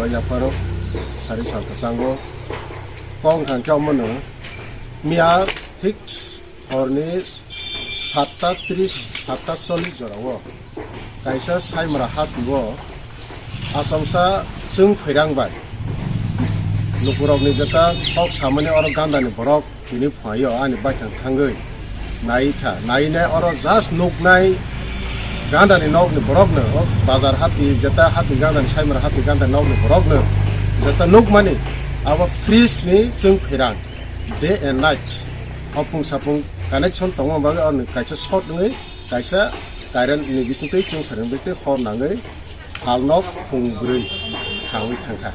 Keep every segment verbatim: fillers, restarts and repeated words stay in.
Yapharo sari sal kwchango kok wngkha khe omono miya thik horni satta tris, satta chollish jorao kaisa saimra hatio achomsa chwng phairang bai lukurokni jeta kok samani oro gandani borok tini phaio ani baithang thangwi nai kha. Nainai oro just nuknai gandani nokni borokno, o bazar hati jeta hati gandani saimra hati gandani nokni borokno jeta nukmani abo fridge ni chwng phairang day and night hopung sapung connection tongma bagwi oroni kaisa short wngwi kaisa current ni bisingtwi chwng phairang bisingtwi hor nangwi phalnok phung bwrwi khangwi thangkha.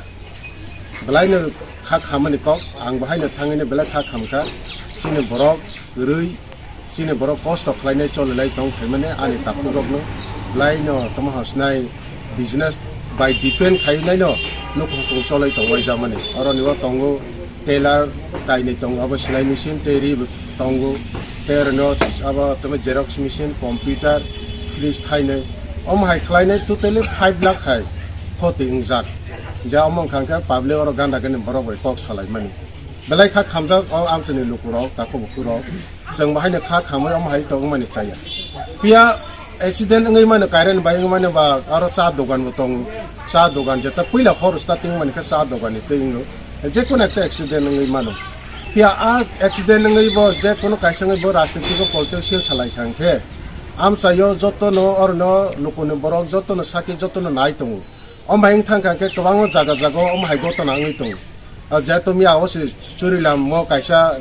Belaino kha khamani kok, ang bahaino thangwino belai kha khamkha. Chini borok kwrwi, chini borok kosto khlainai cholilai tong phaimani ani takhukrokno. Belaino tamo hosnai business by depend khainaino nukhung khung cholai tongwai jamani. Oroni o tongo tailor kainwi tongo, abo silai machine tei ri tongo, tei oroni o abo tamo xerox machine, computer, fridge thainwi. Omo hai khlainai totally five lakh hai khoti wngjak. Ja omo wngkha khe public oro ganda gani borok bai kok salaimani. Belai kha khamjak o amchini lukurok, takhuk bukhurok. Chwng bahaino kha khamwi omo hai tongmani chaya. Phiya accident wngwi mano, current bai wngwi mano ba aro cha dogan bo tongo. Cha dogan jeta puila hor starting mani khe cha dogan ni tei wngo. Jekunu ekta accident wngwi mano. Phiya a accident wngwi bo jekunu kaisa wngwi bo rajnitiko politics sil salai kha hwnkhe amchaio jotono orno lukuni borok jotono saki jotono nai tongo. Omo hai wngthang kha khe kwbangma jaga jaga o omo hai gotona wngwi tongo. Ah, jehetu miya o se Churilam o kaisa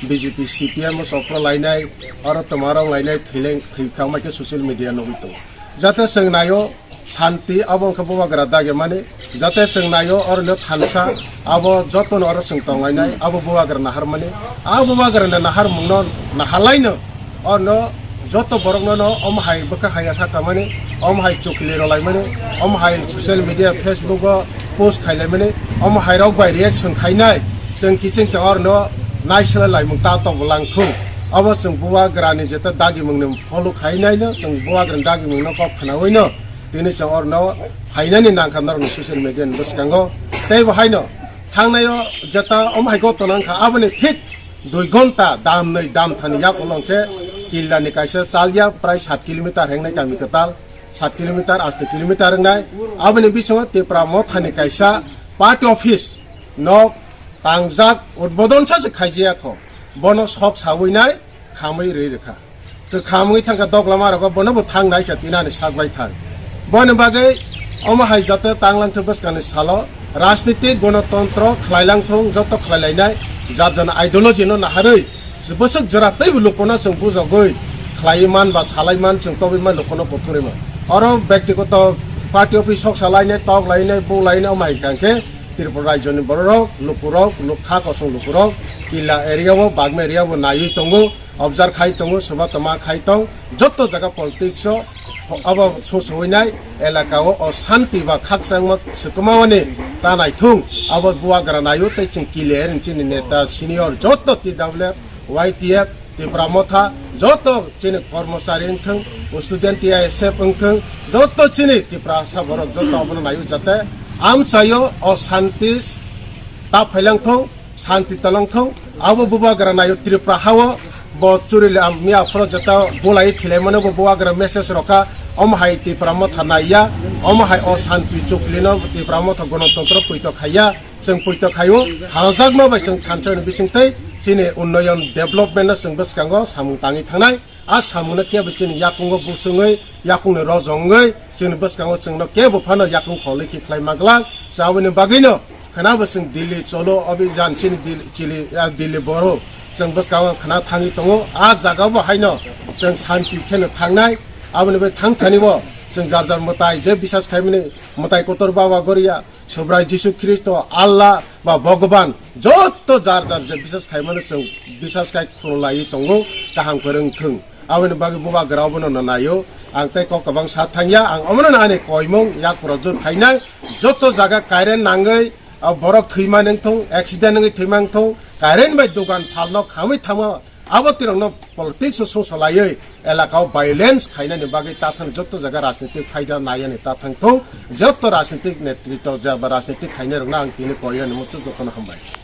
B J P C P M o chopro lainai, oro twmarok lainai thwileng thwikha mai khe social media nugwi tongo. Jate chwng naio shanti abo wngkha bubagra dagi mani, jate chwng naio oro no thansa abo jotono oro chwng tonglainai abo bubagra naharmani, abo bubagra ni naharmungno nahalaino. Orno joto borokno no omo hai bwkha hai kha kamani, omo hai chukli rwlaimani, omo hai social media, Facebook o post khailaimani, omo hai rok bai reaction khainai, chwng kiching chwng orno naisela laimung ta tok langthung. Obo chwng bubagra ni jeta dagimung ni follow khainai no, chwng bubagra ni dagimung no kok khnaui no, tini chwng orno phainani nangkha norok ni social media ni bwskango. Tei bo haino thangnai o jeta omo hai gotona wngkha, aboni thik dui ghonta dam nwi dam thani yak ulo hwnkhe Killa ni kaisa chalya prai sat kilometer hengnai kami kwtal, sat kilometer, aste kilometer wngnai. Aboni bisingo Tipra Motha ni kaisa party office nok tangjak, udbodon sa se khaijaya kho. Bono sok sawi nai khamwi rwi rwkha. Kwkhamwi thangkha doglama rogo, bono bo thang nai kha tinani sak bai thang. Boni bagwi omo hai jate tanglang thwi bwskangni salo rajniti gonotontro khlailang thung, joto khlailainai jar jana ideology no naharwi bwswk jora teibo lukono chwng bujogwi khlaiwi man ba salai man chwng tobwi man lukono kuthurwi man. Oro byaktigoto party office sok salainai, tok lainai, bu lainai omo hai kha khe Tripura rajyoni bororok, lukurok, luk-, kha kosong lukurok, Killa area o, Bagma area o naiwi tongo, observe khai tongo, soba toma khai tong, joto jaga politics o abo sosoinai elaka o, o shanti ba khakchangma swkma mani ta naithung, abo bubagra naio tei chwng Killa area ni chini neta senior joto T W F, Y T F, Tipra Motha, joto chini kormochari wngthung, student T I S F wngthung, joto chini Tiprasa borok joto abono naio jate amchaio o shanti ta phailang thung, shanti talang thung, abo bubagra naio Tripura hao bo churili am miya phoro jeta bulai thilai mano bo bubagra message rokha, omo hai Tipra Motha naiya, omo hai o shanti chuklino Tipra Motha gonotontro puito khaiya. Chwng puito khaio, hangjakma bai chwng thansa ni bising tei chini unnoyon development no chwng bwskango samung tangwi thangnai. A samung no kebo chini yakungo busungwi, yakung ni rojongwi, chini bwskango chwng no kebo phano yakung kholi khi khlai maglang. Chaboni bagwi no khwnabo chwng Delhi cholo obi jan chini Delhi, chili, ah, Delhi boro chwng bwskango khwna thangwi tongo. A jaga bo haino chwng shanti kheno thangnai. Aboni bai thang thani bo chwng jar jar mwtai je bisas khaimani mwtai kotor Baba Goria, Subrai Jisu Khristo, Allah ba Bhagwan, joto jar jar je bisas khaimano chwng bisas khai khulaiwi tongo, kaham kwrwng thwng. Aboni bagwi bubagra obono no naio, ang tei kok kwbang sa thangya, ang omono no ani koimung yak project khainai, joto jaga current nangwi, ah, borok thwima nang thung, accident wngwi thwima nang thung, current bai dogan phalno khamwi thangma, Abo tirokno politics o songsalaiwi elaka o violence khainani bagwi tathang joto jaga rajnitik phaida naiyani tathang thung, joto rajnitik netritw jaba rajnitik khainairokno ang tini koyani muchuk jotono hambai.